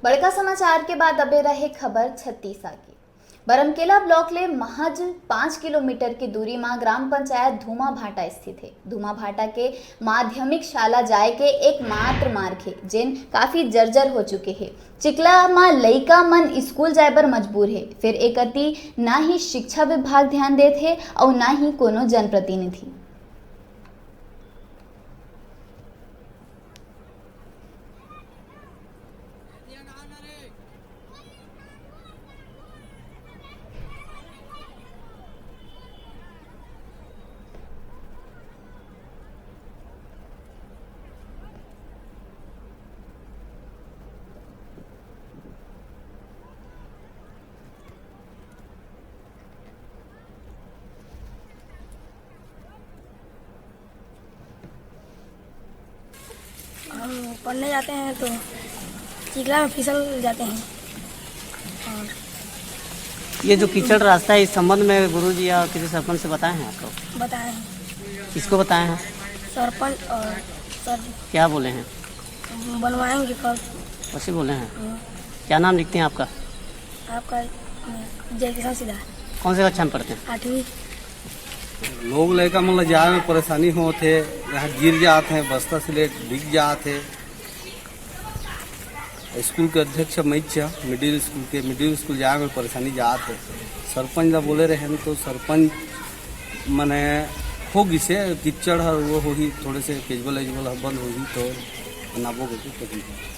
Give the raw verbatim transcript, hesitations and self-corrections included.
बड़का समाचार के बाद अबे रहे खबर छत्तीसा के। बरमकेला ब्लॉक ले महज पाँच किलोमीटर के दूरी म ग्राम पंचायत धूमा भाटा स्थित हे। धूमा भाटा के माध्यमिक शाला जाए के एकमात्र मार्ग हे, जेन काफी जर्जर हो चुके हे। चिखला म लइका मन स्कूल जाए बर मजबूर हे, फेर एकति ना ही शिक्षा विभाग ध्यान देत हे अउ ना ही कोनो जनप्रतिनिधि। हम पढ़ने जाते हैं तो चिखला में फिसल जाते हैं। और ये जो कीचड़ रास्ता है, इस संबंध में गुरुजी या किसी सरपंच से बताए हैं आपको? बताए हैं। किसको बताए हैं? सरपंच और सर जी। क्या बोले हैं? बनवाएंगे कल। वैसे बोले हैं। हाँ। क्या नाम लिखते हैं आपका? आपका, अ, जय किसान सीधा। कौन से कक्षा में पढ़ते हैं? आठवीं। लोग लइका मन ल जाए में परेशानी होत हे, यहाँ गिर जात हे, बस्ता स्लेट बिक जात हे। स्कूल के अध्यक्ष मैच मिडिल स्कूल के, मिडिल स्कूल जाए में परेशानी जात हे। सरपंच ला बोले रहेन तो सरपंच मने हो गिसे, कीचड़ हर वो होही, थोड़े से केजबल एजबल हर बंद होही तो बनाबो करके कोशिश।